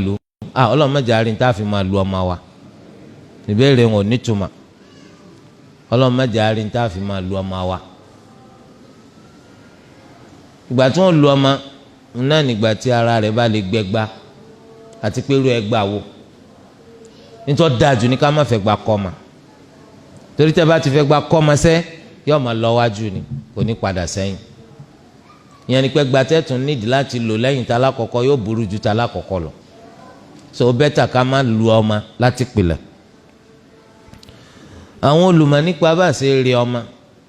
lù. Ah, Ọlọ́run má jẹ́ àárín tá a fi máa lu ọmọ wa. Ìbéèrè wọn ò nítumọ̀. Ọlọ́run má jẹ́ àárín tá a fi máa lu ọmọ wa. Ìgbà tí wọ́n lu ọmọ náà nígbà tí ara rẹ̀ bá lè gbẹgba, àti pé irú ẹgbà wo nítorí dájú ní ká má fẹ́ gba kọ́ ma, torí tẹ́ bá ti fẹ́ gba kọ́ ma sẹ́, yóò máa lọ wájú ni, kò ní padà sẹ́yìn. Ìyẹn ni pé gbatẹ́tùn nídìí láti lò lẹ́yìn tá lákọ̀ọ́kọ́ yóò burú ju tá lákọ̀ọ́kọ́ lọ. So better ká má lu ọmọ láti pilẹ̀. Àwọn olùmọ̀ nípa bá ṣe rí ọmọ,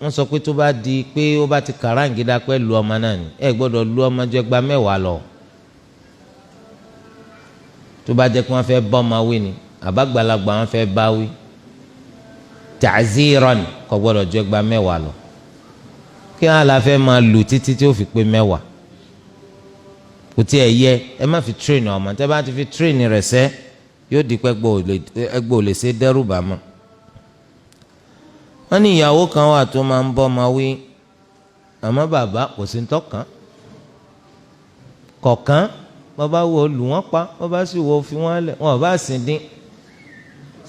wọ́n sọ pé tó bá di pé ó bá ti kàráǹgídá pẹ́ lu ọmọ náà ni, ẹ gbọ́dọ̀ lu ọmọ ju ẹgba 10 lọ. Tó bá jẹ́ pé wọ́n fẹ́ bọ́ ọmọ wí ni, àbágbàlagbà wọ́n fẹ́ bá wí ta'ziran, kò gbọ́dọ̀ ju ẹgba 10 lọ. Kí wọn la fẹ́ máa lù títí tí ó fi pé 10? Kò tí ẹ yẹ. Ẹ má fi train ọmọ. Tẹ́ bá ti fi train rẹ̀ sẹ́, yóò di pé ẹgbẹ́ ò lè ṣe dẹ́rù bà mọ́. Wọ́n ní ìyàwó kan wà tó máa ń bọ́ ọmọ wí, àmọ́ bàbá kò sí ntọ́kàn kọ̀ọ̀kan. Bàbá wo lù wọ́n pa, bàbá sì wo fi wọ́n lẹ̀, wọ́n bá sì dín.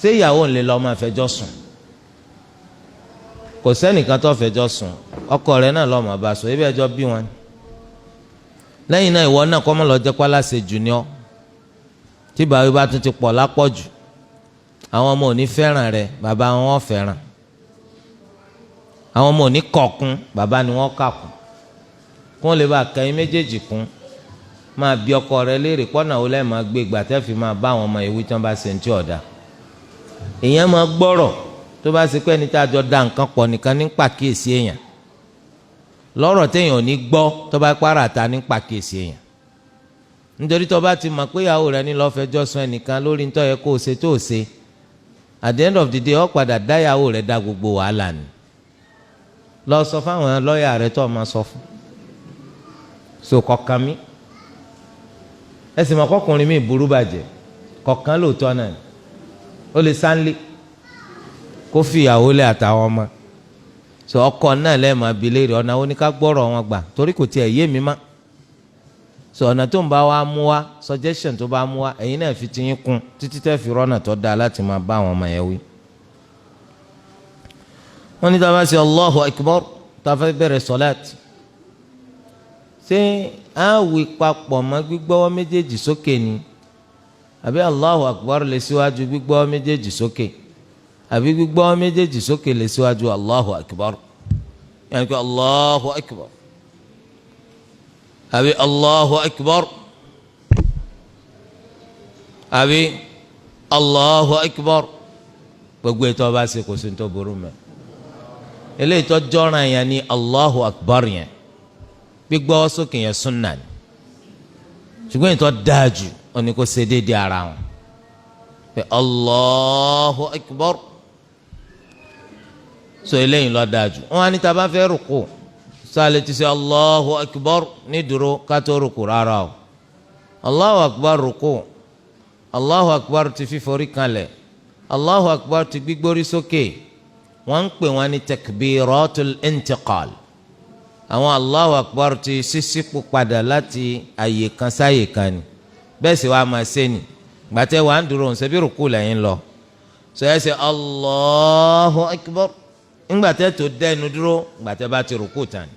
Ṣé ìyàwó ń lè lọ́ọ́ máa fẹjọ́ sùn? Kò sẹ́nìkan tó fẹjọ́ sùn, ọkọ rẹ̀ náà lọ́ọ́ máa bá sùn, ebi ẹjọ́ bí wọn. Lẹ́yìn náà, ìwọ náà kọ́ mọ́ lọ jẹ́ pálásẹ̀ jù ní ọ́. Tí bàbá bá tún ti pọ̀ lápọ̀jù, àwọn ọmọ ò ní fẹ́ràn rẹ̀, bàbá wọn fẹ́ràn. Àwọn ọmọ ò ní kọ̀kún, bàbá ni wọ́n kà kún. Kún lè bá kẹ́yìn méjèèjì kún, máa bí ọkọ rẹ̀ léèrè pọ́nà ó lẹ́ẹ̀ máa gbé ìgbà tẹ́ fi máa bá àwọn ọmọ ìwí tí wọ́n bá ṣe ń tí ọ̀dà. Èèyàn máa gbọ́rọ̀ tó bá ṣe pé ẹni tá a jọ da nǹkan pọ̀ nìkan ní pàkíyèsí èèyàn lọ́rọ̀ téèyàn ò ní gbọ́, tó bá pàrà ta ní pàkíyèsí èèyàn. Nítorí tó bá ti mọ̀ pé ìyàwó rẹ̀ ní lọ́ọ́ fẹjọ́ sùn ẹnìkan lórí ń tó yẹ kó o ṣe tó o ṣe, at the end of the day, ó padà dá ìyàwó rẹ̀ dá gbogbo wàhálà ni. Lọ sọ fáwọn lọ́ọ̀yà rẹ̀ tó o máa sọ fún so kọ̀ọ̀kan mi. Ẹ sì mọ̀ kọkùnrin mi burú bàjẹ́, kọ̀ọ̀kan lóòótọ́ náà ó lè sáńlé kó fi ìyàwó lé àtàwọn ọmọ. So ọkọ náà lẹ́ẹ̀ma bi léèrè ọ̀nà wo ni ká gbọ́rọ̀ wọn gbà, torí kò tiẹ̀ yé mi má. So ọ̀nà tó ń bá wa mú wa, suggestion tó bá mú wa, ẹ̀yin náà fi tiyín kún títí tẹ́ fi rọ́nà tó dáa láti máa bá àwọn ọmọ yẹn wí. Wọ́n ní tá a bá ṣe Allahu Akbar, tá a fẹ́ bẹ̀rẹ̀ sọ́láàtì, ṣé á wí papọ̀ mọ́ gbígbọ́wọ́ méjèèjì sókè ni, àbí Allahu Akbar lè síwájú gbígbọ́wọ́ méjèèjì sókè, àbí gbígbọ́wọ́ méjèèjì sókè lè síwájú Allahu Akbar? Yẹn kí Allahu Akbar àbí Allahu Akbar àbí Allahu Akbar, gbogbo ètò ọba ṣe, kò sí ní tó burú mẹ́. Eléyìí tó jọ́ràn yẹn ni Allahu Akbar yẹn, gbígbọ́ sókè yẹn súnà ni. Ṣùgbọ́n ètò dáa jù ó ní kó ṣe déédéé ara wọn pé Allahu Akbar. So eléyìí ló dáa jù. Wọn á ní tá a bá fẹ́ rúkú, sáà ti ṣe Allahu Akbar ní dúró ká tó rúkú? Rárá o. Allahu Akbar rúkú, Allahu Akbar ti fíforí kanlẹ̀, Allahu Akbar ti gbígbórí sókè, wọ́n ń pè wọ́n ní takbiratul intiqal. Àwọn Allahu Akbar ti sísípò padà láti àyè kan sáyè kan ni. Bẹ́ẹ̀ sì wàá máa ṣe ni gbàtẹ́ wàá ń dúró ń ṣebí rúkú lẹ́yìn lọ sọ ẹ ṣe Allahu Akbar. Ńgbàtẹ́ tó dẹnu dúró, gbàtẹ́ bá ti rúkú tán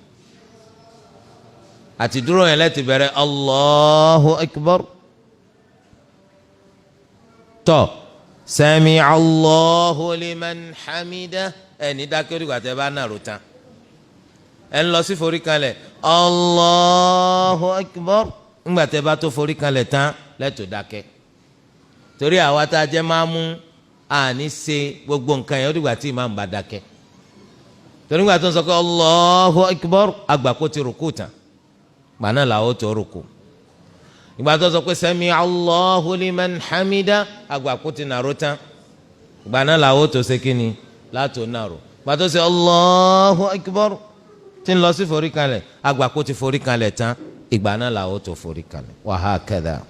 àti dúró yẹn lẹ́ti bẹ̀rẹ̀ Allahu Akbar. Tọ́ sami Allahu liman hamida, ẹni dákẹ́ ó gbàtẹ́ bá nàró tán, ẹ ń lọ sí forí kanlẹ̀, Allahu Akbar. Ńgbàtẹ́ bá tó forí kanlẹ̀ tán lẹ́tọ̀ dákẹ́, torí àwa tá a jẹ́ máa mú àní ṣe gbogbo nǹkan yẹn, ó dìgbà tí ìmáàmù bá dákẹ́. Torí ńgbà tó ń sọ pé Allahu Akbar, àgbà kó ti rùkú tán, gbà náà làwọn tó rùkú. Ìgbà tó sọ pé sami Allahu liman hamida, àgbà kó ti nàró tán, gbà náà làwọn tó ṣe kíni látò nàró. Gbà tó ṣe Allahu Akbar tí ń lọ sí forí kalẹ̀, àgbà kó ti forí kalẹ̀ tán, ìgbà náà làwọn tó forí kalẹ̀. Wa hakadha.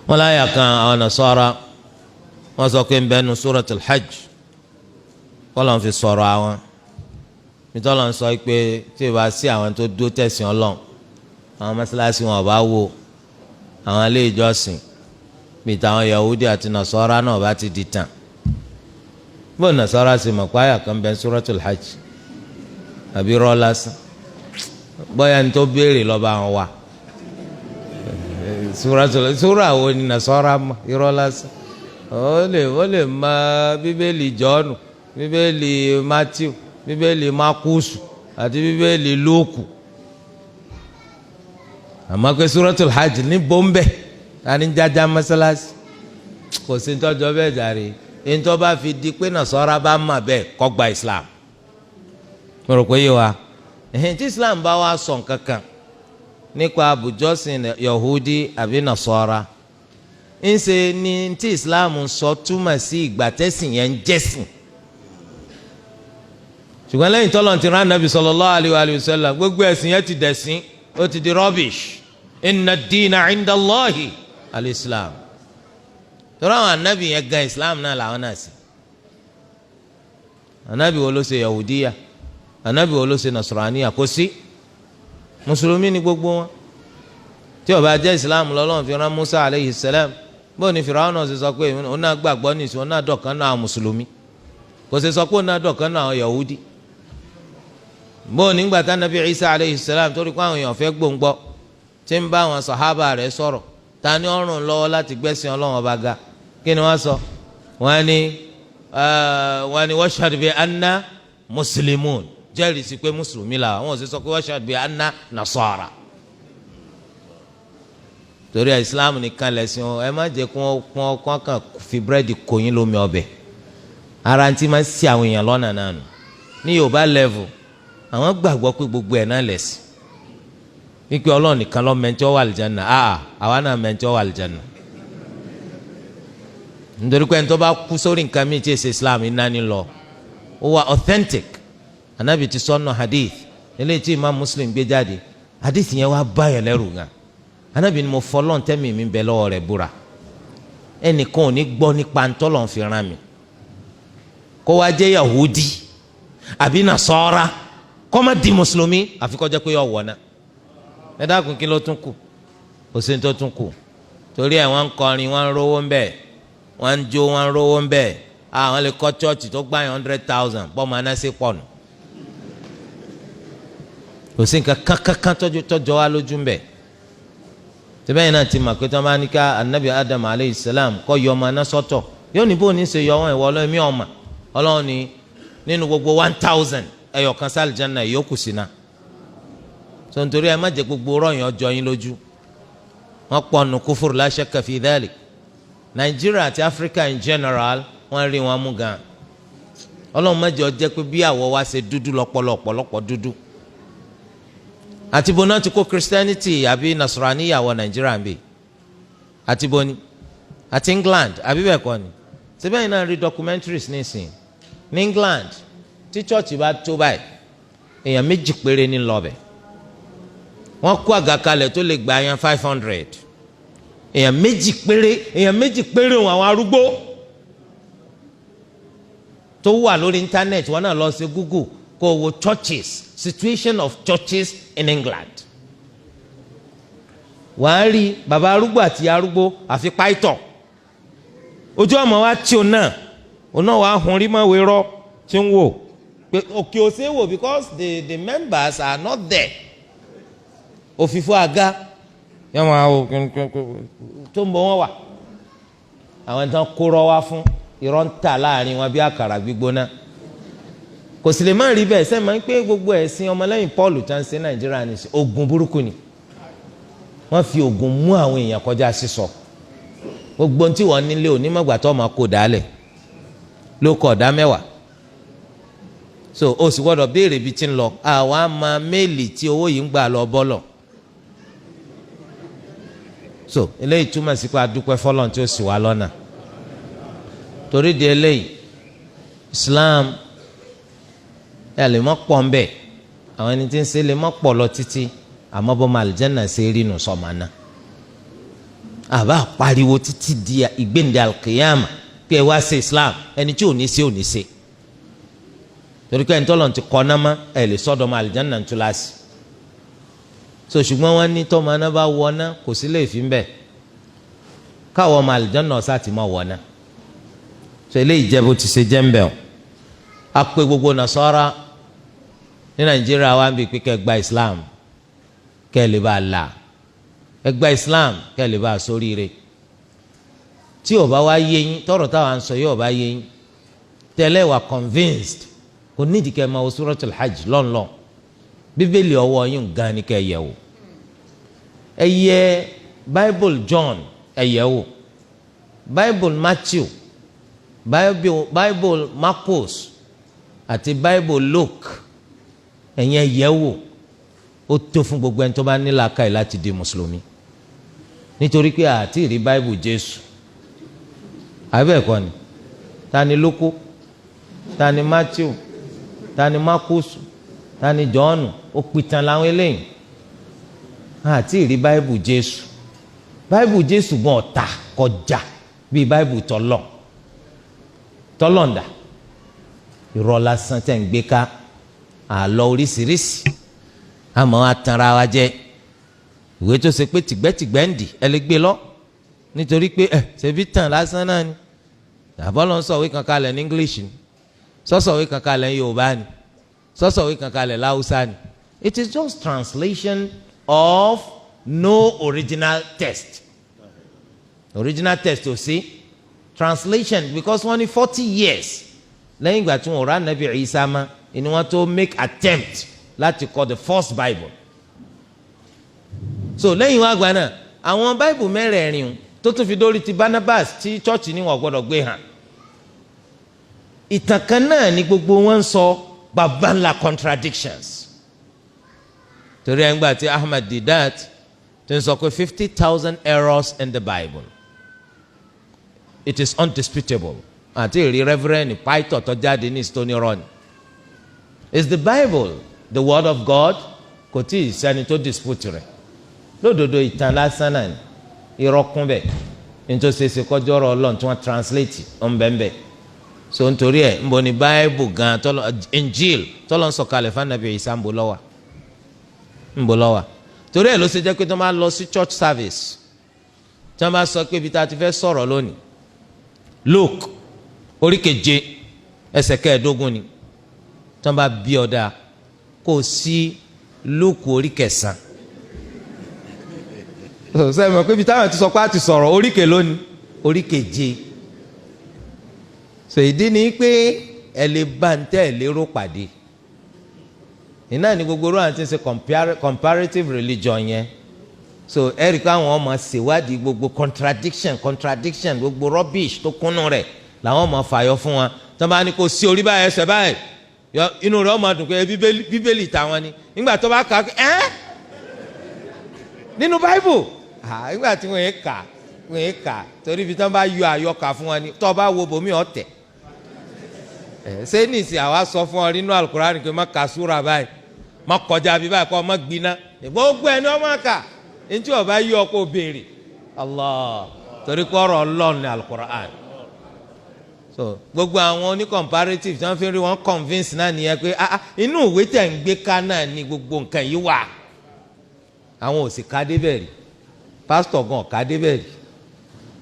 Wọn láyà kan àwọn Nasara, wọn sọ pé ń bẹnu suratul hajj kọlọ́n fi sọ̀rọ̀ àwọn, nítorí wọn sọ pé tí ì bá sí àwọn tó dó tẹ̀sán Ọlọ́run, Àwọn mọ́sálásí wọn bá wó, àwọn ilé ìjọsìn bíi tàwọn Yahudi àti Nasara náà bá ti di tàn. Bó Nasara sì mọ̀ pé àyà kan bẹ Suratul Hajj àbí rọ́ lásán, bóyá ní tó béèrè lọ́ba àwọn wa sura wo ni Nasara mọ̀? Irọ́ lásán. Ó lè mọ Bíbélì Jọ́ọ̀nù, Bíbélì Matthew, Bíbélì Mákúsù àti Bíbélì Lúùkù, àmọ́ pé Suratul Hajj ní bọ́m̀bẹ́ tani jájá mọ́sálásí, kò sí ntọ́jọ́ bẹ́ẹ̀ jàre. Ntọ́ bá fi di pé Nasara bá mà bẹ́ẹ̀, kó gba Islam. Mo rò pé yé wa. Ẹ̀hìn tí Islam bá wá sọ nǹkan kan nípa àbùjọ́sìn Yahudi àbí Nasara, ńṣe ni tí Islam sọ túmọ̀ sí ìgbà tẹ́sìn yẹn ń jẹ́sìn. Ṣùgbọ́n lẹ́yìn tọ́lọ̀ ti rán Nabi sallallahu alayhi wa sallam, gbogbo ẹ̀sìn yẹn ti dẹ̀sìn, ó ti di rubbish. Inna ad-dina 'inda Allahi al-Islam. Tọ́lá àwọn anabi yẹn gan, Islam náà làwọn náà sí. Anabi wo ló ṣe Yahudiya? Anabi wo ló ṣe Nasraniya? Kò sí. Mùsùlùmí ni gbogbo wọn. Tí ó bá jẹ́ Islam lọ́lọ́run fi rán Musa aleyhi salam, bó ni Fìràwọn náà ṣe sọ pé òun náà gbàgbọ́ nìṣó, òun náà dọ̀kan náà àwọn mùsùlùmí? Kò ṣe sọ pé òun náà dọ̀kan náà àwọn Yahudi. Bó nígbà tá nàbí Isa aleyhi salam torí pé àwọn èèyàn fẹ́ gbòǹgbọ́, tí ń bá àwọn sàhábà rẹ̀ sọ̀rọ̀, ta ni ọ̀rùn lọ́wọ́ láti gbẹ́sìn Ọlọ́run Ọba ga? Kí ni wọ́n sọ? Wọ́n ní washhad bi anna muslimun, jẹ́rìí sí pé mùsùlùmí la. Wọ́n sì sọ pé washhad bi anna nasara. Torí ẹ, Islam nìkan lẹ̀sìn o. Ẹ má jẹ́ kó wọ́n kàn fi búrẹ́dì kó yín lómi ọbẹ̀. Ara ti máa ń ṣì àwọn èèyàn lọ́nà náà nù. Ní Yorùbá level, àwọn gbàgbọ́ pé gbogbo ẹ̀ náà lẹ̀sìn, wípé Ọlọ́run nìkan ló mẹni tí ó wà àlìjáná. Àà, àwa náà mẹni tí ó wà àlìjáná, nítorí pé ẹni tó bá kú sórí nǹkan míì tí èsì Islam, iná ni lọ. Ó wà authentic. Anabi ti sọnù hadith eléyìí tí Imam Muslim gbé jáde. Hadith yẹn wá báyọ̀ lẹ́rù gan. Anabi ni, mo fọlọ́n tẹ́mi mi bẹ lọ́wọ́ rẹ̀ búra, ẹnìkan ò ní gbọ́ nípa ntọ́lọ́n fi rán mi, kó wá jẹ́ Yahudi àbí Nasara, kó má di mùsùlùmí, àfi kó jẹ́ pé yọ wọ̀ náà. Ẹ dákun, kí ló tún kù? Kò sí tó tún kù. Torí ẹ, wọ́n ń kọrin, wọ́n ń rówó ń bẹ̀, wọ́n ń jó, wọ́n ń rówó ń bẹ̀. Àwọn lè kọ́ chọ́ọ̀chì tó gbà yẹn 100,000, bọ́ọ̀mù anáṣẹ́ pọ̀ nù. Kò sí nǹkan kankan tọ́jọ́ wa lójú ń bẹ̀. Tẹ́bẹ́ yìí náà ti mọ̀ pé tí wọ́n bá ní ká anabi Adam aleyhi salam kọ́ yọ ọmọ aná sọ́tọ̀, yóò ní bó ní ṣe yọ wọn? Ìwọ Ọlọ́run mi ọ̀ma Ọlọ́run ní nínú gbogbo 1,000, ẹyọ kan sí àlìjáná, ìyókù sí náà. So nítorí ẹ má jẹ́ gbogbo ròyìn ọjọ́ yín lójú. Wọ́n pọ̀ nù kúfùrù, la shakka fi dhalik. Nàìjíríà àti Africa in general, wọ́n rí wọn mú gan. Ọlọ́run má jẹ́ ó jẹ́ pé bí àwọ̀ wa ṣe dúdú lọ́pọ̀lọpọ̀ ọ̀pọ̀lọpọ̀ dúdú àti bo náà ti kó Christianity àbí Nasraniya wọ Nàìjíríà ń bì, àti bo ni àti England, àbí bẹ́ẹ̀ kọ́ ni? Síbẹ̀ yìí náà rí documentaries nísìnyí ní England, tí church bá tó báyìí, èèyàn méjì péré ní lọ bẹ̀. Wọ́n kó àga kalẹ̀ tó lè gba yẹn 500, èèyàn méjì péré, èèyàn méjì péré wọn, àwọn arúgbó tó wà lórí internet. Wọn náà lọ sí Google kó wo churches, situation of churches in England. Wàá rí bàbá arúgbó àti arúgbó àfi pàìtọ̀ ojú ọmọ wa tí o náà, o náà wàá hun rí mọ́wé rọ́ tí ń wò pé òkè ò ṣeé wò because the members are not there. Òfìfo àga yẹn máa wò tó ń bọ̀ wọ́n wà. Àwọn tí wọ́n kó rọ́ wá fún irọ́ ń tà láàrin wọn bí àkàrà gbígbóná. Kò sì lè má rí bẹ́ẹ̀. Sẹ́ẹ̀ máa ń pé gbogbo ẹ̀sìn ọmọlẹ́yìn Paul tá ń ṣe Nàìjíríà ní sí ogun burúkú ni. Wọ́n fi ogun mú àwọn èèyàn kọjá sísọ. Gbogbo tí wọ́n nílé onímọ̀gbà tó máa kó dálẹ̀ ló kọ̀ ọ̀dá mẹ́wàá. So o sì gbọ́dọ̀ béèrè ibi tí ń lọ. Àwa máa méèlì tí owó yìí ń gbà lọ bọ́lọ̀. So eléyìí túmọ̀ sí pé adúpẹ́ fọlọ́n tí ó sì wá lọ́nà. Torí di eléyìí, Islam ẹ lè mọ́ pọ̀ ń bẹ̀, àwọn ẹni tí ń ṣe lè mọ́ pọ̀ lọ títí, àmọ́ bọ́ máa àlùjánnà ṣe rí nù sọ̀mà náà. Àbá pariwo títí di ìgbéǹde alkiyama pé ẹ wá ṣe Islam, ẹni tí ò ní ṣe ò ní ṣe, torí pé ẹni tọ́lọ̀ ti kọ́ náà mọ́ ẹ lè sọ́dọ̀ máa àlùjánnà túláàsì. So ṣùgbọ́n wọ́n ní tọ́mọ aná bá wọná, kò sí lè fi ń bẹ̀, káwọn ọmọ àlùjánnà ọ̀sá ti mọ̀ wọná. So eléyìí jẹ́ bó ti ṣe jẹ́ ń bẹ̀. Ọ́ a pé gbogbo Nasara ní Nàìjíríà wa ń bi pé kẹ́ gba Islam, kẹ́ lè bá a là. Ẹ gba Islam, kẹ́ lè bá a sóríire. Tí ó bá wá yé yín, tọrọ táwa ń sọ yóò bá yé yín tẹ́lẹ̀, wà convinced, kò nídìí kẹ́ máa wo Suratul Hajj lọ́nlọ́. Bíbélì ọwọ́ yín gan ni kẹ́ yẹ̀ wò. Ẹ yẹ Bible John, ẹ yẹ̀ wò Bible Matthew, Bible Marcus àti Bible Luke. Ẹ̀yin ẹ yẹ̀ wò. Ó tó fún gbogbo ẹni tó bá ní làákàyè láti di mùsùlùmí, nítorí pé àti rí Bible Jésù àbẹ́ẹ̀kọ́ ni. Ta ni Lúkù? Ta ni Matthew? Ta ni Marcus? Ta ni John? Ó pitan làwọn eléyìí. Àti rí Bible Jésù. Bible Jésù gan ọ̀tà kọjá bíi Bible tọ́lọ̀ tọ́lọ̀ǹdà. Irọ́ lásán tẹ̀ ń gbé ká, àlọ́ oríṣiríṣi, àmọ́ atanra wa jẹ. Ìwé tó ṣe pé tìgbẹ́tìgbẹ́ ń dì, ẹ lè gbé lọ, nítorí pé ẹ ṣebí tàn lásán náà ni. Àbọ̀lọ́ ń sọ̀wé kankan lẹ̀ ní English ni, sọ́sọ̀wé kankan lẹ̀ ní Yorùbá ni, sọ́sọ̀wé kankan lẹ̀ láwùsá ni. It is just translation of no original text. Original text ò sí, translation, because wọ́n ní 40 years lẹ́yìn ìgbà tí wọ́n rà Nàbí Ìsá ma ni wọ́n tó make attempt láti kọ the first Bible. So lẹ́yìn wá gbà náà, àwọn Bible mẹ́rẹ̀ẹ̀rin tó tún fi dórí ti Barnabas tí church ní wọ́n gbọ́dọ̀ gbé hàn, ìtàn kan náà ni gbogbo wọn ń sọ, baba ńlá contradictions. Torí ẹ̀ ń gbà tí Ahmad Deedat tó ń sọ pé 50,000 errors in the Bible, it is undisputable. Àti ìrí reverend pastor tó jáde ní stony run. Is the Bible the word of God? Kò tí ì sẹ́ni tó dispute rẹ̀. Lódodo, ìtàn lásán náà ni, irọ́ kún bẹ́ẹ̀. Nítorí ṣeéṣe kọjọ́ ọ̀rọ̀ Ọlọ́run tí wọ́n translate ọ̀nbẹ̀nbẹ̀. So nítorí ẹ̀, ń bọ̀ ní Bible gan tọ́lọ̀, Injil tọ́lọ̀ ń sọ̀kalẹ̀ fún Anabi Isa, ń bọ̀ lọ́wọ́, ń bọ̀ lọ́wọ́. Torí ẹ̀ ló ṣe jẹ́ pé tó máa lọ sí church service, tí wọ́n bá sọ pé ibi tá a ti fẹ́ sọ̀rọ̀ lónìí, Luke orí 7 ẹsẹ̀ 15 ni, tí wọ́n bá bí ọ̀dà kó sí Luke orí 9, sẹ́yìn mọ̀ pé ibi táwọn ti sọ pé a ti sọ̀rọ̀, orí lónìí, orí 7. So ìdí ni pé ẹ lè bá ń tẹ́ ẹ lérò pàdé iná ní gbogbo orú àti ṣe comparative religion yẹn. So ẹ rí i pé àwọn ọmọ ṣèwádìí gbogbo contradiction, gbogbo rubbish tó kúnnú rẹ̀ làwọn ọmọ fàyọ fún wa. Tí wọ́n bá ní kó sí orí báyìí, ẹsẹ̀ báyìí, inú rẹ̀ ọmọ dùn pé Bíbélì tàwọn ni. Nígbà tó bá kà á, ẹ́ nínú Bible, nígbà tí wọ́n yé kà, wọ́n yé kà, torí ibi tí wọ́n bá yọ àyọkà fún wọn ni. Tó bá wo bòmí ọ̀tẹ̀ ẹ̀ ṣé nìsín, àwa sọ fún ọ nínú Alukurani pé má kà súra báyìí, má kọjá bí báyìí, kọ́ má gbiná. Gbogbo ẹ̀ ni wọ́n má kà. Ntí ọba yí ọ kó béèrè Allah, torí kọ́ ọ̀rọ̀ Ọlọ́run ní Alukurani. So gbogbo àwọn oní comparative tí wọ́n fi rí wọn convince náà nìyẹn pé ah, inú ìwé tẹ̀ ń gbé ká náà ni gbogbo nǹkan yìí wà. Àwọn ò sì ká débẹ̀ rí. Pásítọ̀ gan ká débẹ̀ rí,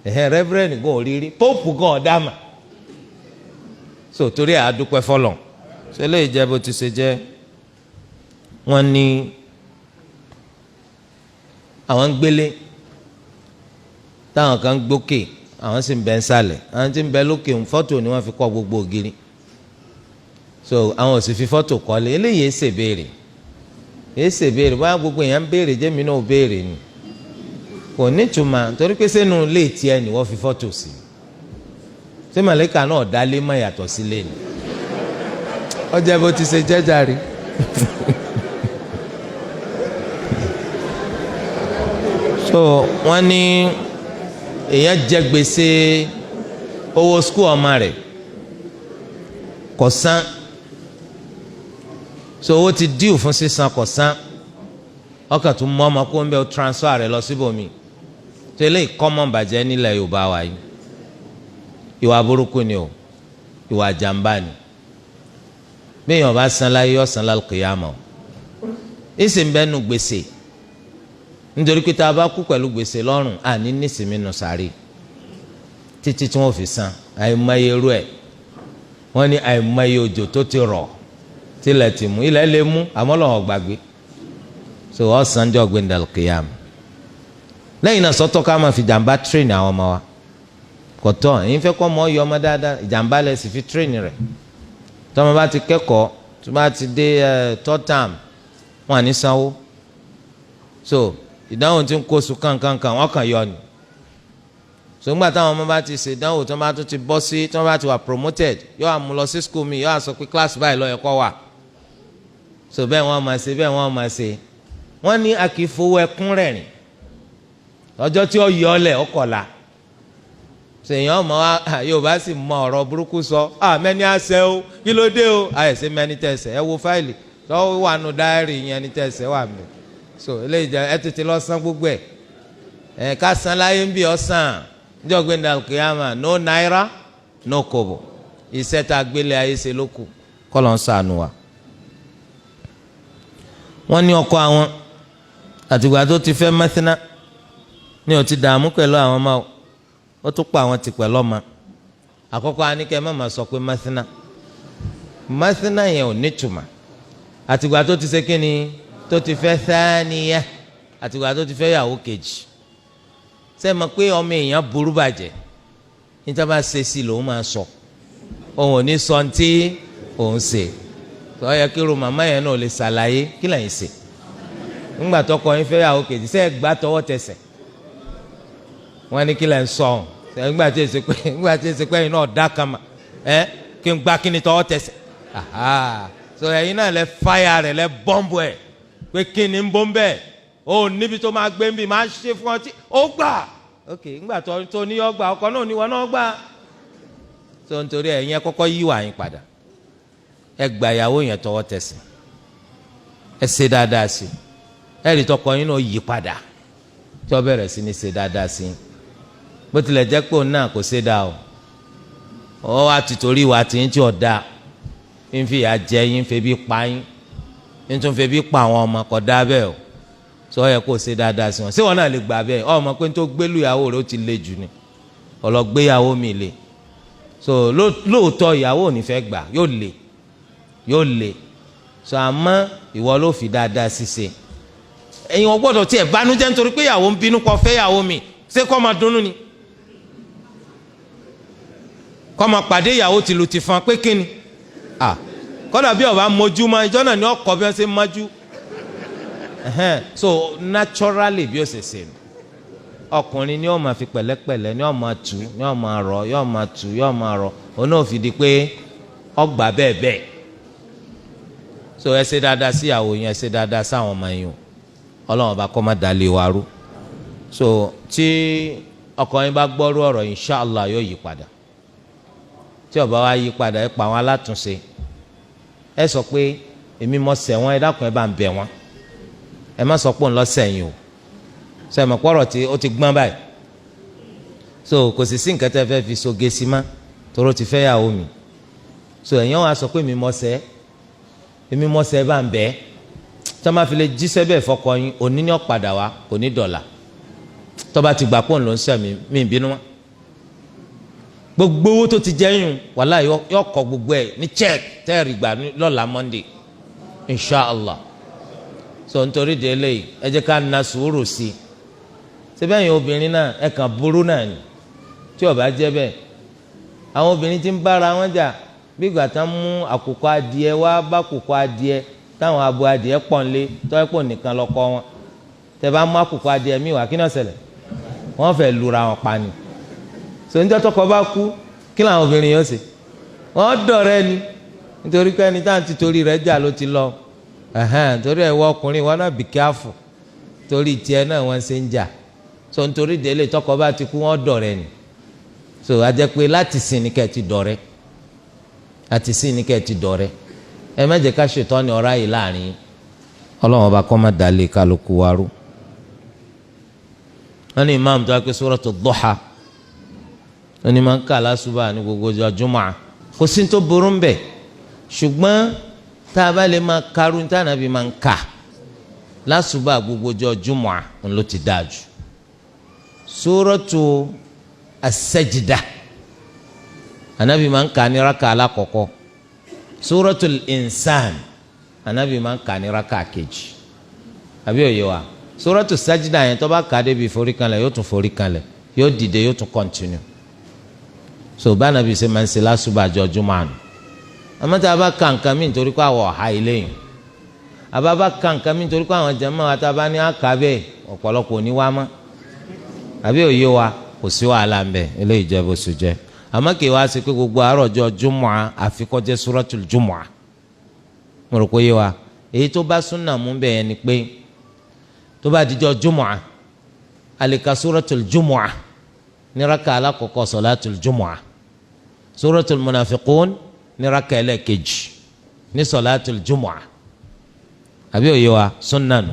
ẹ̀hẹ́n, reverend gan ò rí rí, pope gan ọ̀dàmà. So torí ẹ̀, adúpẹ́ fọlọ̀. Ṣe lè jẹ́ bó ti ṣe jẹ́. Wọ́n ní àwọn ń gbélé táwọn kan ń gbókè, àwọn sì ń bẹ ń sàlẹ̀. Àwọn tí ń bẹ lókè, fọ́tò ni wọ́n fi kọ́ gbogbo ògiri. So àwọn ò sì fi fọ́tò kọ́lé. Eléyìí ẹsẹ̀ béèrè, ẹsẹ̀ béèrè báyà gbogbo èèyàn ń béèrè, jẹ́mi náà béèrè ni, kò nítumọ̀, torí pé sínú ilé tiẹ̀ ni wọ́n fi fọ́tò sí. Ṣé màlẹ́kà náà dálé mọ́ yàtọ̀ sílé ni? Ọjà bó ti ṣe jẹ́jàre. So wọ́n ní èèyàn jẹ gbèsè owó school ọmọ rẹ̀, kò san. So owó ti díù fún sísan, kò san. Ọkàn tún mọ́ ọmọ kó ń bẹ transfer rẹ̀ lọ síbòmí. Tó eléyìí kọ́mọ̀ bàjẹ́ nílẹ̀ Yorùbá wa yìí. Ìwà burúkú ni o, ìwà jàmbá ni. Bí èèyàn bá san láyé, yọ san lálùkìyàmọ̀. Ìsìn bẹ́ẹ̀ nu gbèsè. Nítorí pé tá a bá kú pẹ̀lú gbèsè lọ́rùn, àní nísìmí nù sáré títí tí wọ́n fi san. Àìmọye irú ẹ̀, wọ́n ní àìmọye òjò tó ti rọ̀ tilẹ̀ ti mú, ilẹ̀ lè mú, àmọ́ lọ́wọ́ gbàgbé. So ọ̀sán jọ gbẹ̀ndàlùkìyàm. Lẹ́yìn náà, sọ́tọ̀ ká máa fi jàǹbá train àwọn ọmọ wa, kò tọ́. Ẹ̀yin fẹ́ kọ́ ọmọ yọ ọmọ dáadáa, ìjàǹbá lẹ̀ sì fi train rẹ̀. Tọ́mọ bá ti kẹ́kọ̀ọ́, tó bá ti dé third term, wọn à ní sanwó. So ìdánwò tí ń kó oṣù kankankan, wọn kàn yọ ni. So ńgbà táwọn ọmọ bá ti ṣe ìdánwò, tó bá tún ti bọ́ sí, tó bá ti wà promoted, yóò wá mú lọ sí school mi, yóò wá sọ pé class báyìí ló yẹ kó wà. So bẹ́ẹ̀ wọ́n máa ṣe, bẹ́ẹ̀ wọ́n máa ṣe. Wọ́n ní a kì í fowó ẹkún rẹ̀rìn. Ọjọ́ tí ó yọ ọ́ lẹ̀ ọkọ̀la sèyàn ọmọ wa. Yorùbá sì mọ ọ̀rọ̀ burúkú sọ. Mẹ́ni àṣẹ o, kí ló dé o? Àyẹ̀sẹ̀ mẹ́ni tẹ̀sẹ̀, ẹ wo fáìlì tó wà nù diary yẹn ní tẹ̀sẹ̀ wà mí. So eléyìí jẹ, ẹ tètè lọ san gbogbo ẹ. Ẹ ká san láyé ń bí ọ̀sán níjọ́ gbẹ̀ndà kìyàmà, no naira, no kobo. Iṣẹ́ tá a gbélé ayé ṣe ló kù, kọ́ lọ́n sànù wa. Wọ́n ní ọkọ àwọn, àtìgbà tó ti fẹ́ mẹ́tínà ní o ti dààmú pẹ̀lú àwọn ọmọ, ó tún pa àwọn ti pẹ̀lú ọmọ. Àkọ́kọ́, aníkẹ́ má ma sọ pé mẹ́tínà, mẹ́tínà yẹn ò nítumọ̀. Àtìgbà tó ti ṣe kí ni, tó ti fẹ́ sáníyà, àtìgbà tó ti fẹ́ yàwó kejì. Ṣé mọ̀ pé ọmọ èèyàn burú bàjẹ́? Níta bá ṣe sí lòun máa sọ, òun ò ní sọ ní òun ṣe. Tó yẹ kí irú màmá yẹn náà lè ṣàlàyé kí lẹ́yìn ṣe ńgbà tọkọ yín fẹ́ yàwó kejì. Ṣé ẹ gbà tọwọ́ tẹsẹ̀? Wọ́n ní kí lẹ́ ń sọ ọ̀hún ńgbà tí èsì pé ẹ̀yin náà dá kama ẹ kí n gbá kí ni tọwọ́ tẹsẹ̀. So ẹ̀yin náà lẹ fáyà rẹ̀, lẹ bọ́ǹbù ẹ̀ pé kí ni ń bọ́ ń bẹ́ẹ̀ ó níbi tó máa gbé ń bì máa ṣe fún ọ tí ó gbà. Ok, ńgbà tó ní ọ gbà, ọkọ náà ní wọn náà gbà. So nítorí ẹ̀yin, ẹ kọ́kọ́ yíwà yín padà. Ẹ gbà ìyàwó yẹn tọwọ́ tẹsẹ̀, ẹ ṣe dáadáa sí ẹ. Rí tọkọ yín náà yí padà, tí ó bẹ̀rẹ̀ sí ní ṣe dáadáa sí. Bó tilẹ̀ jẹ́ pé òun náà kò ṣe dáa o, ọ wá ti torí ìwà tí ń tí ò dáa ń fi ìyà jẹ yín, ń febi pa yín, ń tún febi pa àwọn ọmọ, kò dáa bẹ́ẹ̀ o. Sọ yẹ kó ṣe dáadáa sí wọn. Ṣé wọn náà lè gbà bẹ́ẹ̀? Ọmọ pé tó gbélú ìyàwó rẹ̀ ó ti le jù ni, ọlọgbéyàwó mi le. So lóòótọ́ ìyàwó ò ní fẹ́ gbà, yóò le, yóò le. So àmọ́ ìwọ ló fi dáadáa ṣiṣẹ́. Ẹ̀yin ò gbọ́dọ̀ tiẹ̀ bánújẹ́ nítorí pé ìyàwó ń bínú kó fẹ́ ìyàwó mi. Ṣé kó máa dunnú ni, kó máa pàdé ìyàwó tìlù tìfọn pé kíni? À kọ́dà bí ọba mójú mọ́ ìjọ náà ni ọkọ̀ bí wọ́n ṣe májú. So naturally, bí ó ṣe ṣe nù, ọkùnrin ni ó máa fi pẹ̀lẹ́pẹ̀lẹ́, ni ó máa tù, ni ó máa rọ̀, yóò máa tù, yóò máa rọ̀, òun náà fi di pé ọgbà bẹ́ẹ̀ bẹ́ẹ̀. So ẹ ṣe dáadáa sí ìyàwó yẹn, ẹ ṣe dáadáa sáwọn ọmọ yẹn o. Ọlọ́run bá kọ́ má dalẹ̀ wa rú. So tí ọkọ yín bá gbọ́rú ọ̀rọ̀, inshallah yóò yí padà. Tí ó bá wá yí padà, ẹ pa àwọn alátúnṣe. Ẹ sọ pé èmi mọ̀ ṣẹ̀ wọ́n, ẹ dákun, ẹ bá ń bẹ̀ wọ́n. Ẹ má sọ pé òun lọ sẹ́yìn o. Sọ ẹ mọ̀ pọ̀rọ̀ tí ó ti gbọ́n báyìí? So kò sì sí nǹkan tẹ́ fẹ́ fi soge sí ma toró ti fẹ́ yàwó mi. So ẹ̀yàn wa sọ pé èmi mọ̀ ṣẹ̀, èmi mọ̀ ṣẹ̀, bá ń bẹ̀. Tí wọ́n bá fi lè jíṣẹ́ bẹ́ẹ̀ fọkọ yín, òní ní ọ̀padà wa, kò ní dọ̀là. Tó bá ti gbà pọ̀ ló ń sẹ̀ mí, mí bínú wọn. Gbogbo owó tó ti jẹ́yìn, wàhálà, yọ kọ gbogbo ẹ̀ ní check tẹ́ẹ̀rì gbà lọ́la Monday, inshallah. So nítorí de eléyìí, ẹ jẹ́ ká na sùúrù sí i. Síbẹ̀ yẹn, obìnrin náà ẹ kàn burú náà ni. Tí ó bá jẹ́ bẹ́ẹ̀, àwọn obìnrin tí ń bára wọn jà bí ìgbà tán mú àkùkọ adìẹ wá bá àkùkọ adìẹ táwọn abo adìẹ pọ̀ nlé, tọ́wọ́ pọ̀ nìkan lọ́kọ́ wọn. Tẹ́ bá mú àkùkọ adìẹ míì wá, kí náà ṣẹlẹ̀? Wọ́n fẹ́ lura wọn pa ni. So níjọ́ tọkọ bá kú, kí làwọn obìnrin yóò ṣe? Wọ́n dọ̀rẹ́ ni, nítorí pé ẹni táwọn ti torí rẹ̀ jà ló ti lọ. Torí ẹ̀ wọ ọkùnrin wọn náà, be careful, torí tiẹ̀ náà wọ́n ṣe ń jà. So nítorí délé, tọkọ bá ti kú, wọ́n dọ̀rẹ́ ni. So a jẹ́ pé láti sìn ní kẹ́ ẹ ti dọ̀rẹ́, àti sìn ní kẹ́ ẹ ti dọ̀rẹ́. Ẹ má jẹ́ ká ṣètọ́ ni ọ̀rá yìí láàrin. Ọlọ́run Ọba kọ́ má dalẹ̀ kálukú wa rú. Wọ́n ní imam tó wá pé Suratu Duha wọ́n ní máa ń kà lásùbà ní gbogbo ọjọ́ Jumu'ah, kò sí tó burú ń bẹ̀, ṣùgbọ́n tá a bá lè máa karú ní tànàbí máa ń kà. Lásùbà gbogbo ọjọ́ jùmọ̀à ló ti dáa jù. Suratu as-Sajda anabi máa ń kà ní raka alákọ̀ọ́kọ́. Suratul Insan anabi máa ń kà ní raka kejì. Àbí òye wa? Suratu Sajda yẹn tó bá kà débi foríkanlẹ̀, yóò tún foríkanlẹ̀, yóò dìde, yóò tún kọ́ntínú. So bá anabi ṣe máa ń ṣe lásùbà ọjọ́ jùmọ̀à nù. Àmọ́ tá a bá ka nǹkan mi nítorí pé àwọ̀ ọ̀ha ilé yìí, àbá bá ka nǹkan mi nítorí pé àwọn jàmáà wa tá a bá ní àkà bẹ́ẹ̀, ọ̀pọ̀lọpọ̀ ní wá mọ́. Àbí òye wa? Kò sí wàhálà ń bẹ. Eléyìí jẹ́ bó ṣe jẹ́. Àmọ́ kì í wá sí pé gbogbo àárọ̀ ọjọ́ jùmọ̀à àfi kó jẹ́ suratul jùmọ̀à. Mo rò pé yé wa. Èyí tó bá súnà mú bẹ́ẹ̀ ni pé tó bá dijọ́ jùmọ̀à, a lè ka suratul jùmọ̀à ní raka alákọ̀ọ́kọ́ sọ̀látul jùmọ̀à, suratul munafiqun ní raka ẹlẹ́ẹ̀kejì ní sọ̀látul jùmọ̀à. Àbí òye wa? Súnà nù.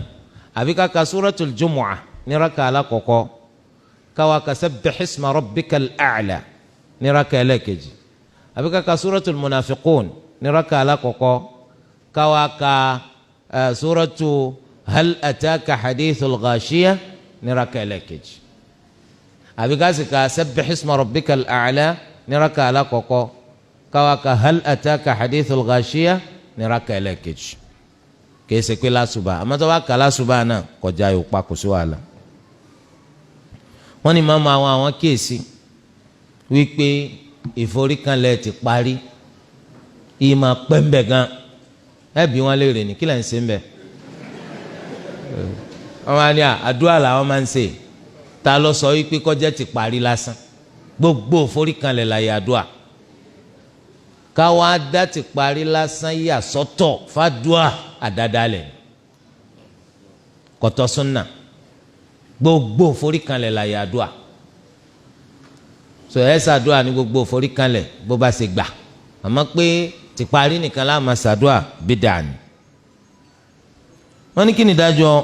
Àbí ká ka suratul jùmọ̀à ní raka alákọ̀ọ́kọ́, káwa ka sabbihisma rabbikal a'la ní raka ẹlẹ́ẹ̀kejì. Àbí ká ka suratul munafiqun ní raka alákọ̀ọ́kọ́, káwa ka suratu hal ataka hadithul ghashiya ní raka ẹlẹ́ẹ̀kejì. Àbí ká sì ka sabbihisma rabbikal a'la ní raka alákọ̀ọ́kọ́, káwa ka hal ataka hadithul ghashiya ní raka ẹlẹ́ẹ̀kejì. Kìí ṣe pé lásùbà. Àmọ́ tó bá kà lásùbà náà, kọjá yóò pa, kò sí wàhálà. Wọ́n ní màmá àwọn kíyèsí wípé ìforíkanlẹ̀ ti parí, yìí máa pẹ́ ń bẹ̀ gan. Ẹ bí wọ́n léèrè ní kí lẹ́ ń ṣe ń bẹ̀. Wọ́n máa ní àdúrà làwọn máa ń ṣe. Ta ló sọ wípé kọjá ti parí lásán? Gbogbo ìforíkanlẹ̀ láyé àdúrà. Káwa dá ti parí lásán yà sọ́tọ̀ fàdúà, àdádálẹ̀, kọ̀tọ̀ súnà. Gbogbo ìforíkanlẹ̀ láyé àdúà. So ẹ ṣàdúà ní gbogbo ìforíkanlẹ̀ bó bá ṣe gbà. Àmọ́ pé ti parí nìkan la máa ṣàdúà, bídà ni. Wọ́n ní kí ni ìdájọ́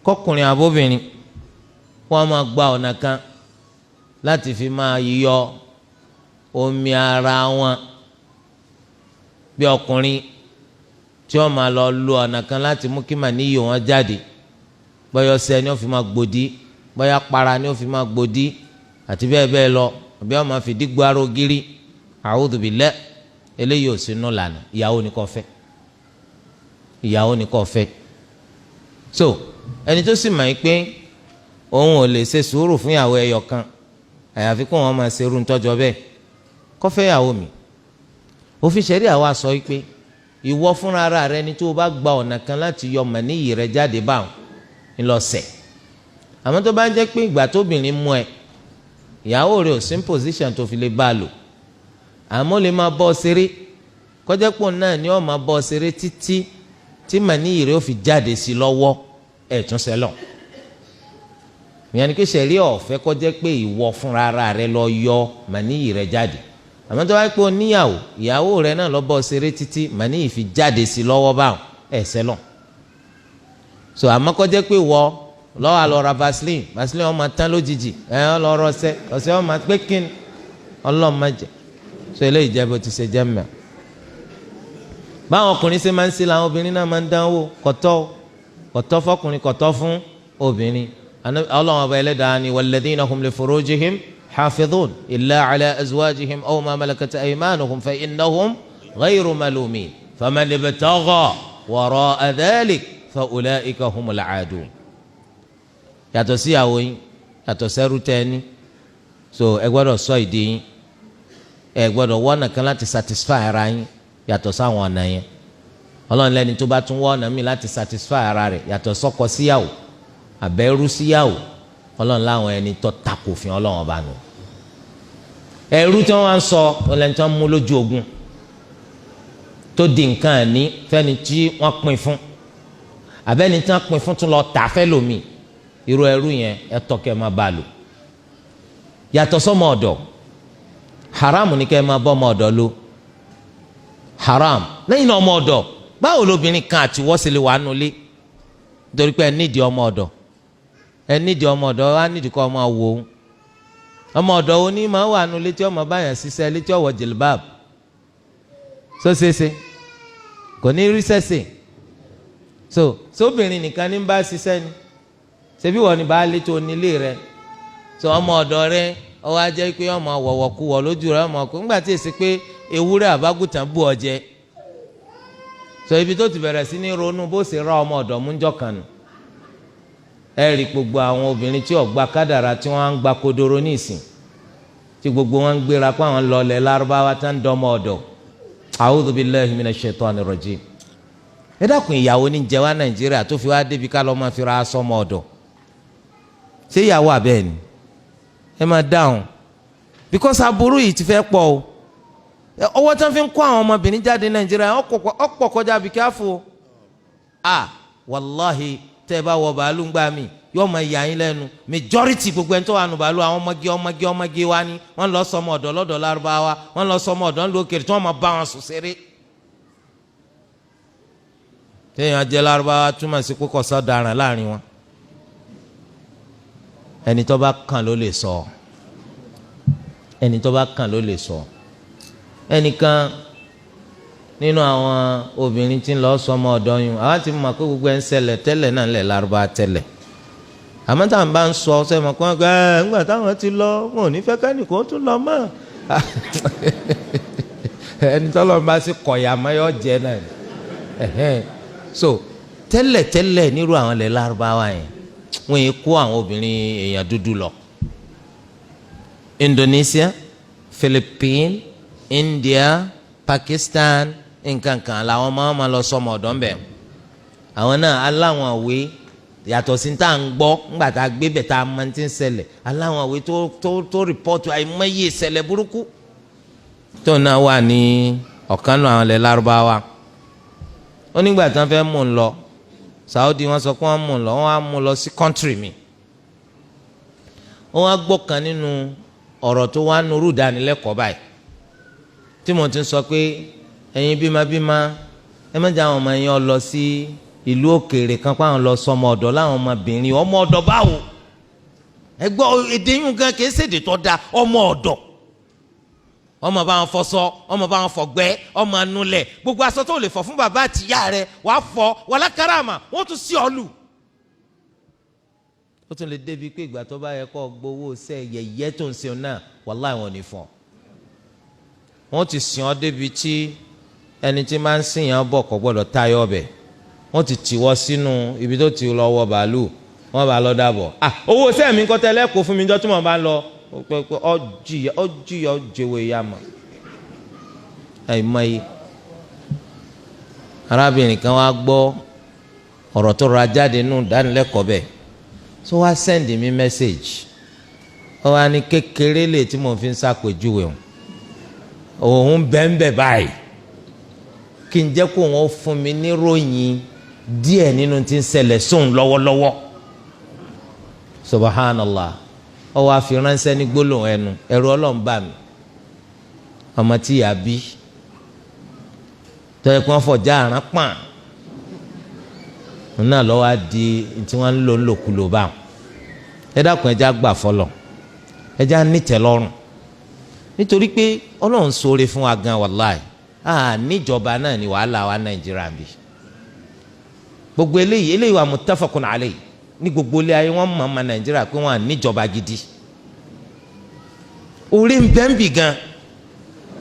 kọkùnrin àbóbìnrin wọ́n máa gba ọ̀nà kan láti fi máa yọ omi ara wọn, bí ọkùnrin tí wọ́n máa lọ lu ọ̀nà kan láti mú kí màníyò wọn jáde, bóyá ọṣẹ ni wọ́n fi máa gbòdì, bóyá para ni wọ́n fi máa gbòdì, àti bẹ́ẹ̀ bẹ́ẹ̀ lọ, àbí wọ́n máa fìdí gbọ́ ara ògiri? A'udhu billah, eléyìí ò sínú lànà. Ìyàwó ni kò fẹ́, ìyàwó ni kò fẹ́. So ẹni tó sì mọ̀ yín pé òun ò lè ṣe sùúrù fún ìyàwó ẹyọ kan, àyàfi kó wọn máa ṣe irú ntọ́jọ́ bẹ́ẹ̀, kó fẹ́ ìyàwó mi. Òfin ṣẹ̀ríà wa sọ pé ìwọ fúnra ara rẹ ni tó o bá gba ọ̀nà kan láti yọ màníyì rẹ jáde báwọn ńlọsẹ̀. Àmọ́ tó bá ń jẹ́ pé ìgbà tóbìnrin mú ẹ, ìyàwó rẹ ò sí position tó fi lè bá a lò, àmọ́ lè máa bọ́ ọ ṣeré, kọjá pọ̀ náà ni ó máa bọ́ ọ ṣeré títí tí màníyì rẹ ó fi jáde sí lọ́wọ́, ẹ̀ tún sẹ́lọ̀. Ìyẹn ni kí sẹ̀rí ọ̀fẹ́ kọjá pé ìwọ fúnra ara rẹ lọ yọ màníyì rẹ jáde. Àmọ́ tó bá pé o níyàwó, ìyàwó rẹ náà lọ bọ́ ọ ṣeré títí màníyì fi jáde sí lọ́wọ́ báwọn, ẹ̀ sẹ́lọ̀. So àmọ́ kọjá pé wọ lọ́wọ́ àlọ́ ra vaseline, vaseline wọn máa tán lójijì, ẹ̀ ọ́ lọ rọṣẹ́ ọ̀sẹ̀ wọn máa pé kíni, Ọlọ́run má jẹ́. So eléyìí jẹ́ bó ti ṣe jẹ́ mẹ́. Báwọn ọkùnrin ṣe máa ń ṣe làwọn obìnrin náà máa ń dánwò. Kọ̀tọ́, kọ̀tọ́ fọkùnrin, kọ̀tọ́ fún obìnrin. Ọlọ́run Ọba Ẹlẹ́dàá ni walladhina hum li furujihim hafidhun illa ala azwajihim aw ma malakat aymanuhum fa innahum ghayru malumin faman ibtagha wara'a dhalik fa ulaika humul aadun. Yàtọ̀ sí ìyàwó yín, yàtọ̀ sẹ́rú tẹ́ni, so ẹ gbọ́dọ̀ ṣọ́ ìdí yín. Ẹ gbọ́dọ̀ wọ́nà kan láti satisfy ara yín yàtọ̀ sáwọn ọ̀nà yẹn. Ọlọ́run lẹ́ni tó bá tún wọ́nà mi láti satisfy ara rẹ̀ yàtọ̀ sọ́kọ síyàwó, àbẹ́rú síyàwó, Ọlọ́run láwọn ẹni tó takò fi Ọlọ́run Ọba nù. Ẹrú tí wọ́n wá ń sọ, ọlẹ́ni tí wọ́n mú lójú ogun tó di nǹkan àní fẹ́ni tí wọ́n pín fún, àbẹ́ni tí wọ́n pín fún tún lọ tà fẹ́ lómi, irú ẹrú yẹn ẹ tọ́ kẹ́ máa bá a lò. Yàtọ̀ sọ́mọ ọ̀dọ̀, haram ni kẹ́ máa bọ́ ọmọ ọ̀dọ̀ lò, haram. Lẹ́yìn náà, ọmọ ọ̀dọ̀, báwo lobìnrin kan àti wọ́n sì lè wà nulẹ̀? Nítorí pé ẹ nídìí ọmọ ọ̀dọ̀, ẹ nídìí ọmọ ọ̀dọ̀ wá nídìí kọ́ ọmọ wò ó. Ọmọ ọ̀dọ̀ wo ni máa wà nulẹ̀ tí ọmọ báyàn ṣiṣẹ́ létí ọwọ́ jìlbáàbù? Sóṣèṣe kò ní rí sẹ́sẹ̀. So sóbìnrin nìkan ní bá ṣiṣẹ́ ni, ṣebí wọ́n ní bá lé tó nílé rẹ̀. So ọmọ ọ̀dọ̀ rẹ̀ ọwọ́ ajẹ́ pé ọmọ wọ̀wọ̀ kú wọ̀ lójú rẹ̀, ọmọ kú ńgbà tí èsì pé ewúrẹ́ àbágùtàn bú ọ jẹ. So ibi tó ti bẹ̀rẹ̀ sí ní ronú bó ṣe ra ọmọ ọ̀dọ̀ mú jọ kànú. Ẹ rí gbogbo àwọn obìnrin tí ó gba kádàrá tí wọ́n á ń gba kodoro ní ìsìn, tí gbogbo wọn ń gbéra pé àwọn lọlẹ̀ lárúbáwá tá ń dọmọ ọ̀dọ̀. A'udhu billahi minash shaitani rajim. Ẹ dákun, ìyàwó ní jẹ wá Nàìjíríà tó fi wá débi ká lọ́ máa fi ra aṣọ ọmọ ọ̀dọ̀. Ṣé ìyàwó àbẹ́ ni? Ẹ máa dáhùn, because aburú yìí ti fẹ́ pọ̀ o. Ọwọ́ tí wọ́n fi ń kó àwọn ọmọbìnrin jáde Nàìjíríà ọ̀pọ̀ kọjá bí káfó. A wàláhi, tẹ́ ẹ bá wọ bàálù ń gbà mí, yóò máa yà yín lẹ́nu. Majority gbogbo ẹni tó wà nù bàálù, àwọn ọmọge ọmọge ọmọge wa ni wọ́n lọ sọmọ ọ̀dọ̀ lọ́dọ̀ Lárúbáwá, wọ́n lọ sọmọ ọ̀dọ̀ ńlọ òkèèrè tí wọ́n máa bá wọn sùn ṣeré. Téèyàn jẹ́ Lárúbáwá túmọ̀ sí kókò sọ́daràn láàrin wọn. Ẹni tó bá kàn ló lè sọ, ẹni tó bá kàn ló lè sọ. Ẹnìkan nínú àwọn obìnrin tí ń lọ sọmọ ọ̀dọ̀ yun, àwọn ti mọ̀ pé gbogbo ẹ̀ ń ṣẹlẹ̀ tẹ́lẹ̀ náà lẹ̀ Lárúbáwá tẹ́lẹ̀. Àmọ́ tá à ń bá ń sọ sẹ́mi kan ẹ̀ ńgbà táwọn ti lọ, wọn ò ní fẹ́ kẹ́nìkan tún lọ mọ́. Ẹni tọ́lọ́ bá sì kọ̀yà mọ́ yọ jẹ náà. So tẹ́lẹ̀ tẹ́lẹ̀ nírú àwọn ilẹ̀ Lárúbáwá yẹn, wọ́n yẹn kó àwọn obìnrin èèyàn dúdú lọ. Indonesia, Philippines, India, Pakistan, nkankan làwọn máa ma lọ sọmọ ọ̀dọ̀ ńbẹ. Àwọn náà aláwọn àwé yàtọ̀ sí tá à ń gbọ́ ńgbà tá a gbé bẹ̀ tá a máa ti ń ṣẹlẹ̀, aláwọn àwé tó tó tó report àìmọye ìṣẹ̀lẹ̀ burúkú. Tó náà wà ní ọ̀kan náà àwọn ilẹ̀ Lárúbáwá. Ó nígbà tí wọ́n fẹ́ mú un lọ Saudi, wọ́n sọ pé wọ́n mú un lọ, wọ́n á mú un lọ sí country mi. Wọ́n á gbọ́ kan nínú ọ̀rọ̀ tó wá nurú ìdánilẹ́kọ̀ọ́ báyìí tí mo ti sọ pé ẹ̀yin bímabíma, ẹ má jẹ́ àwọn ọmọ yẹn lọ sí ìlú òkèèrè kan pé àwọn lọ sọmọ ọ̀dọ̀ láwọn ọmọbìnrin. Ọmọ ọ̀dọ̀ báwo? Ẹ gbọ́ èdè yún gan, kìí ṣèdè tó da. Ọmọ ọ̀dọ̀, ọmọ bá wọn fọṣọ, ọmọ bá wọn fọgbẹ́, ọmọ anulẹ̀, gbogbo aṣọ tó lè fọ fún bàbá àtìyá rẹ wàá fọ wàlá karama, wọ́n tún sí ọ lù. Ó tún lè débi pé ìgbà tó bá yẹ kó gbowó sẹ yẹyẹ tó ń ṣe náà, wàláhì wọn ò ní fún ọ. Wọ́n ti sìn ọ́ débi tí ẹni tí máa ń sìn yẹn bọ̀ kò gbọ́dọ̀ tayọ ọbẹ̀. Wọ́n ti tìwọ́ sínú ibi tó ti lọ wọ bàálù, wọ́n bá lọ dàbọ̀. Ah, owó sẹ́mi kọ́ tẹ́lẹ̀ kó fún mi jọ́ tí mo bá ń lọ ọjìyà ọjìyà ọjẹwé ya mọ̀. Àìmọye arábìnrin kan wá gbọ́ ọ̀rọ̀ tó ra jáde nù dánilẹ́kọ̀ọ́ bẹ́ẹ̀, tó wá send mi message. Ó wá ní kékeré lè tí mo fi ń ṣàpèjúwe òun bẹ́ẹ̀nbẹ́ẹ̀ báyìí, kí n jẹ́ kó wọn fún mi níròyìn díẹ̀ nínú tí ń ṣẹlẹ̀ sóun lọ́wọ́lọ́wọ́. Subhanallah, ó wá fi ránṣẹ́ ní gbólóhùn ẹnu, ẹ̀rù Ọlọ́run bà mí. Ọmọ tí ìyá bí tọ́jú kí wọ́n fọjá àrán pọ̀n náà lọ́wọ́ á di tí wọ́n ń lò ń lòkulò báwọn. Ẹ dákun, ẹ já gbà fọlọ̀, ẹ já nítẹ̀lọ́rùn, nítorí pé Ọlọ́run ṣoore fún wa gan. Wàláì, níjọba náà ni wàhálà wa Nàìjíríà bí gbogbo eléyìí. Eléyìí wà muttafaqun alayhi ní gbogbo ilé ayé. Wọ́n mọ̀ ọmọ Nàìjíríà pé wọ́n à níjọba gidi. Orí ń bẹ́ ń bì gan,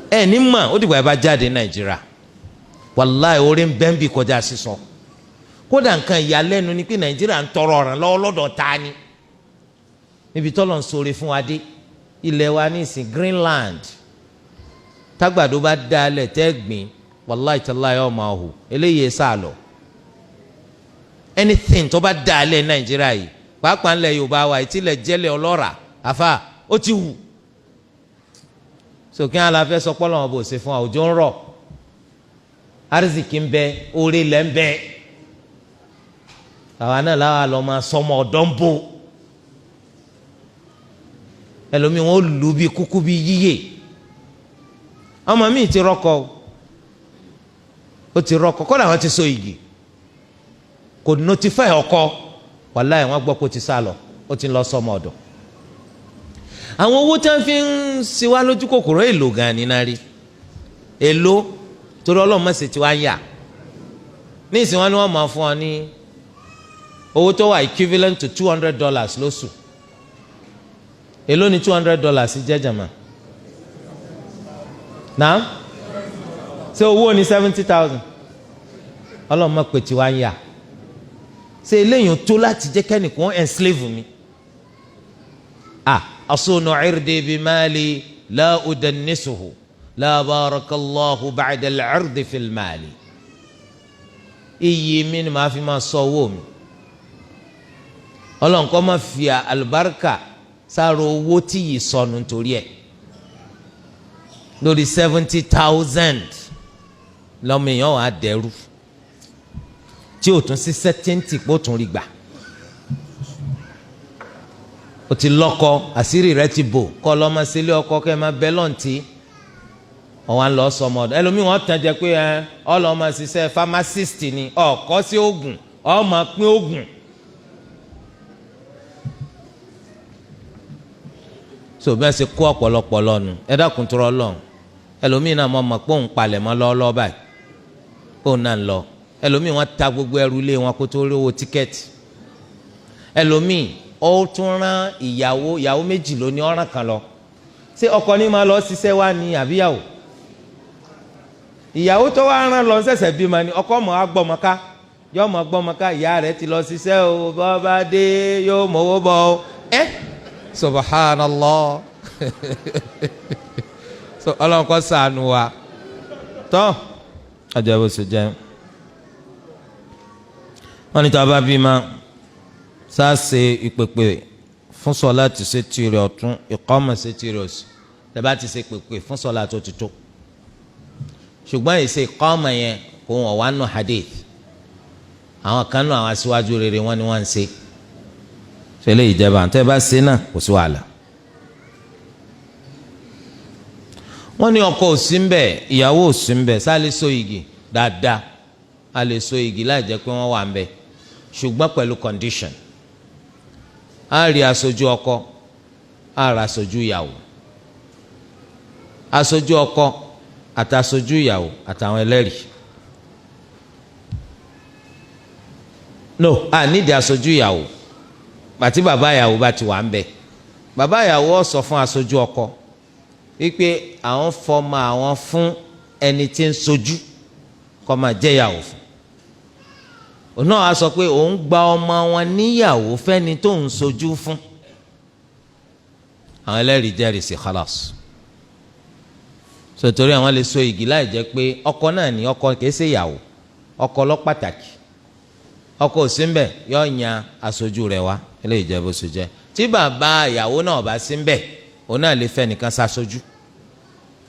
ẹ ní mọ̀ ó dìgbà ẹ bá jáde Nàìjíríà. Wàláì, orí ń bẹ́ ń bì kọjá sísọ. Kódà nǹkan ìyàlẹ́nu ni pé Nàìjíríà ń tọrọ ọ̀ràn lọ́wọ́ lọ́dọ̀ ta ni níbi tọ́lọ̀ ń ṣoore fún wa dé. Ilẹ̀ wa ní ìsìn, Greenland, tágbàdo bá dalẹ̀ tẹ́ gbìn, wàláì tàláì, ọ̀ máa hù. Eléyìí sá lọ. Anything tó bá dalẹ̀ Nàìjíríà yìí, pàápàá ńlẹ̀ Yorùbá wa, ìtìlẹ̀ jẹ́lẹ̀ ọlọ́ra àfa, ó ti wù sókè. Àlàfẹ́ sọ pọ́lọ́ wọn bò ṣe fún wa. Òjò ń rọ̀, arizikì ń bẹ, orí lẹ̀ ń bẹ. Àwa náà láwa lọ máa sọmọ ọ̀dọ́ ń bò. Ẹlòmíì wọn lù bí kúkú bí yíyè. Ọmọ mi ti rọkọ, ó ti rọkọ, kọ́dà wọn ti so igi, kò notify ọkọ. Wàláyé, wọn gbọ́ kó ti sá lọ, ó ti lọ sọmọ ọ̀dọ̀. Àwọn owó tí wọn fi ń ṣe wá lójú kòkòrò, èlò gan ni náà rí èlò, torí Ọlọ́run má ṣe tí wàá yà. Ní ìsìn wọn ni wọ́n máa fún ọ ní owó tó wà equivalent to $200 lóṣù. Èló ni $200 jẹ́, jàmá? Náà ṣé owó ni 70,000? Ọlọ́run mọ̀ pé tiwa ń yà. Ṣé eléyìí tó láti jẹ́ kẹ́nìkan enslave mi? Ah, asunu irdi bi mali la udannisuhu la barakallahu ba'da al-irdi fil mali. Iyì mi ni màá fi máa sọ owó mi. Ọlọ́run kọ́ máa fi àlùbáríkà sára owó tí yìí sọnù nítorí ẹ̀. Lórí 70,000 lọ́mọ èèyàn wà á dẹrú tí o tún sí certainty pé o tún rí gbà. O ti lọ́kọ, àṣírí rẹ ti bò, kọ́ lọ́mọ sílé ọkọ kẹ́ ẹ máa bẹ́ lọ́ǹtì. Ọ̀wá ń lọ sọmọ ọ̀dọ̀ ẹlòmíì, wọ́n tàn jẹ́ pé ẹ ọlọ́mọ ṣiṣẹ́ pharmacist ni, ọ̀kọ́ sí oògùn, ọmọ pín oògùn. So bẹ́ẹ̀ ṣe kó ọ̀pọ̀lọpọ̀ lọ́nu. Ẹ dákun tó rọ lọ́n. Ẹlòmíì náà mọ̀ mọ̀ pé òun palẹ̀ mọ́ lọ́ọ́lọ́ báyìí, òun náà ń lọ. Ẹlòmíì wọ́n ta gbogbo ẹrù ilé wọn kó tó rí owó tíkẹ́ẹ̀tì. Ẹlòmíì ó tún rán ìyàwó, ìyàwó méjì ló ní, ọ̀ràn kan lọ. Ṣé ọkọ ní máa lọ ṣiṣẹ́ wá ní àbíyàwó? Ìyàwó tó wá rán lọ ṣẹ̀ṣẹ̀ bímọ ni. Ọkọ mọ̀ á gbọ́mọ ká, yóò mọ̀ gbọ́mọ ká. Ìyá rẹ̀ ti lọ ṣiṣẹ́ o, bọ́ bá dé yóò mọ̀wó bọ̀ o. Ẹ́ subhanallah. So Ọlọ́run kó ṣàánú wa. Tọ́ ọjọ́ bó ṣe jẹ́. Wọ́n ní tí a bá bímọ, sáàsì ìpèpè fún sọlá ti ṣe tirẹ̀ ọ̀tún, ìkọ́mọ̀ ṣe tirẹ̀ òsì. Tẹ́ bá ti ṣe pèpè fún sọlá tó ti tó, ṣùgbọ́n ìṣe ìkọ́mọ̀ yẹn kò wọ́n wá nù hadith. Àwọn kan nù, àwọn aṣíwájú rere wọn ni wọ́n ń ṣe ṣẹlẹ̀ ìjẹba. Tẹ́ bá ṣe náà, kò sí wàhálà. Wọ́n ní ọkọ ò sí ń bẹ̀, ìyàwó ò sí ń bẹ̀, sá lè so igi? Dáadáa, a lè so igi láì jẹ́ pé wọ́n wà ń bẹ̀, ṣùgbọ́n pẹ̀lú condition. A rí aṣojú ọkọ, a rí aṣojú ìyàwó. Aṣojú ọkọ àti aṣojú ìyàwó àtàwọn ẹlẹ́rìí. No, a nídìí aṣojú ìyàwó. Pàtí bàbá ìyàwó bá ti wà ń bẹ̀, bàbá ìyàwó ó sọ fún aṣojú ọkọ wípé àwọn fọmọ àwọn fún ẹni tí ń sojú kó máa jẹ́ ìyàwó fún. Òun náà á sọ pé òun gba ọmọ wọn níyàwó fẹ́ni tó ń sojú fún. Àwọn ẹlẹ́rìí jẹ́rìí sí, khalas. Sotori àwọn lè so igi láì jẹ́ pé ọkọ náà ní ọkọ, kìí ṣe ìyàwó. Ọkọ lọ pàtàkì. Ọkọ ò sí ń bẹ̀, yóò yan aṣojú rẹ̀ wá. Eléyìí jẹ́ bó ṣe jẹ́. Tí bàbá ìyàwó náà bá sí ń bẹ̀, òun náà lè fẹ́ nìkan ṣaṣojú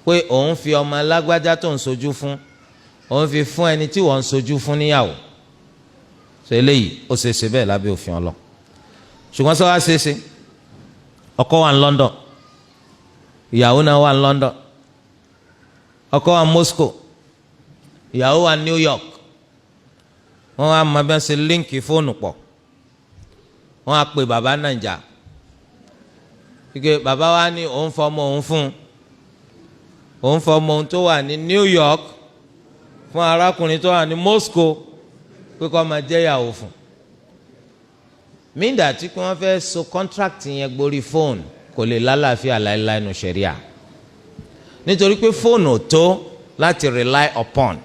pé òun fi ọmọ alágbájá tó ń sojú fún, òun fi fún ẹni tí wọ́n ń sojú fún níyàwó. So eléyìí ó ṣe é ṣe bẹ́ẹ̀ lábẹ́ òfin ọlọ. Ṣùgbọ́n sọ wá ṣe é ṣe, ọkọ wà ní London, ìyàwó náà wà ní London, ọkọ wà ní Moscow, ìyàwó wà ní New York, wọ́n wá máa bẹ́ẹ̀ ṣe link fóònù pọ̀, wọ́n á pè bàbá Nàìjà ike. Bàbá wa ní òun fọmọ òun fún, òun fọmọ òun tó wà ní New York fún arákùnrin tó wà ní Moscow pé kó máa jẹ́ ìyàwó fún. Mídà tí wọ́n fẹ́ so contract yẹn gborí fóònù, kò lè lálàáfíà láéláé nu ṣẹ̀ríà, nítorí pé fóònù ò tó láti rely upon.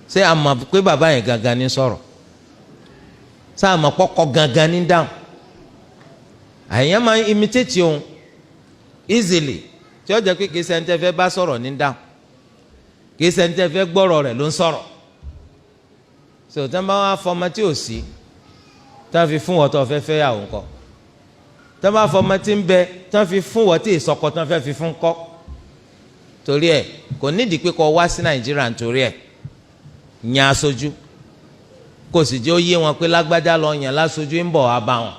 Ṣé a mọ̀ pé bàbá yẹn gangan ní sọ̀rọ̀? Ṣé a mọ̀ pọ́kọ gangan ní dáhùn? Àyàn máa ń imitate òun easily, tí ó jẹ́ pé kìí ṣẹni tẹ́ fẹ́ bá sọ̀rọ̀ ní dáhùn, kìí ṣẹni tẹ́ fẹ́ gbọ́rọ̀ rẹ̀ ló ń sọ̀rọ̀. Sọ̀tàn bá wà fọmọ tí ò sí tí wọ́n fi fún wọ́n tó fẹ́ fẹ́ yàwó ńkọ́? Tí wọ́n bá fọmọ tí ń bẹ tí wọ́n fi fún wọ́n tí ìsọkọ tí wọ́n fẹ́ fi fún kọ́? Torí ẹ̀, kò nídìí pé kó wá sí Nàìjíríà. Nítorí ẹ̀, yan aṣojú, kò sì jẹ́ ó yé wọn pé lágbájá lọ yàn láṣojú, ń bọ̀ wá bá wọn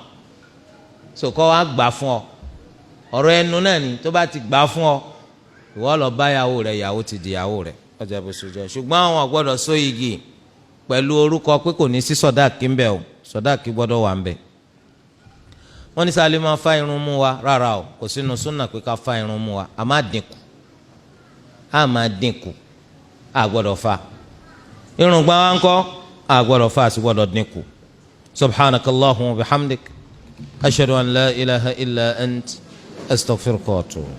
sòkò wá gbà fún ọ. Ọ̀rọ̀ ẹnu náà ni. Tó bá ti gbà fún ọ, ìwọ lọ bá ìyàwó rẹ, ìyàwó ti di ìyàwó rẹ. Ọjà bó ṣe jẹ. Ṣùgbọ́n àwọn gbọ́dọ̀ so igi pẹ̀lú orúkọ pé kò ní sí sọdáàkì ń bẹ o. Sọdáàkì gbọ́dọ̀ wà ń bẹ. Wọ́n ní sálẹ̀ máa fa irun mú wa? Rárá o, kò sínú súnà pé ká fa irun mú wa. A máa dínkù, a máa dínkù, a gbọ́dọ̀ fa. Irùngbọ̀n wa ńkọ́? Àgbọ́dọ̀ fa, àti gbọ́dọ̀ dínkù. Subhanakallahumma wa bihamdik, ashhadu an la ilaha illa ant, astaghfiruka wa atubu.